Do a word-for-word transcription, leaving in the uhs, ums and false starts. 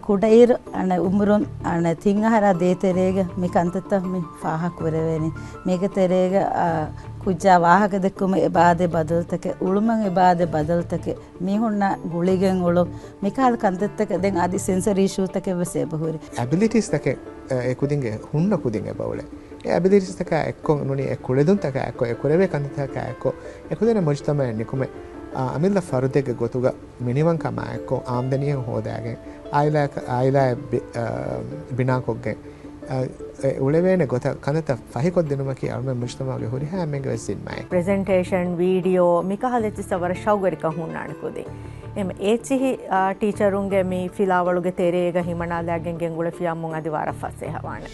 ކުޑައިރު އަނެއް އުމުރުން އަނެއް ތިން އަހަރާ ދޭތެރޭގަ މި ކަންތައްތައް މި ފާހަގަކުރެވޭނީ. މީގެ ތެރޭގަ، އާ، ކުއްޖާ ވާހަކަ ދެއްކުމަށް އެބައާދޭ ބަދަލުތަކެއް، އުޅުމަށް އެބައާދޭ ބަދަލުތަކެއް، މީހުންނާ ގުޅިގެން އުޅުން، މިކަހަލަ ކަންތައްތަކަށް ދެން އަދި ސެންސަރީ އިޝޫތަކެއް ވެސް އެބަހުރި. އެބިލިޓީސްތަކެއް، އެ، އެ ކުދިންގެ ހުންނަ ކުދިން އެބައުޅޭ. އެ އެބިލިޓީސްތަކާ އެއްކޮށް ނޫނީ އެ ކުޅެދުންތަކާ އެއްކޮށް، އެ ކުރެވޭ ކަންތައްތަކާ އެއްކޮށް، އެކުދިންނަށް މުޖުތަމައެއް ނިކުމެ، އާ، އަމިއްލަ ފަރުދެއްގެ ގޮތުގަ މިނިވަންކަމާ އެއްކޮށް، އާމްދަނީއެއް ހޯދާގެން، އާއިލާއަކަށް، އާއިލާއެއް ބި-، އާ، ބިނާކޮށްގެން، އާ، އެ އުޅެވޭނެ ގޮތަށް ކަންތައްތައް ފަހިކޮށްދިނުމަކީ އަޅުމެން މުޖުތަމައުގެ ހުރިހާ އެންމެންގެ ވެސް ޒިންމާއެއް. ޕްރެޒެންޓޭޝަން، ވީޑިއޯ، މިކަހަލަ އެއްޗިއްސަށް ވަރަށް ޝައުގުވެރިކަން ހުންނާނެ ކުދިން. އެމް އޭޗް އި، އާ، ޓީޗަރުންގެ މި ފިލާވަޅުގެ ތެރޭގަ ހިމަނާލާގެން ގެންގުޅެފިޔާމުން އަދި ވަރަށް ފަސޭހަވާނެ.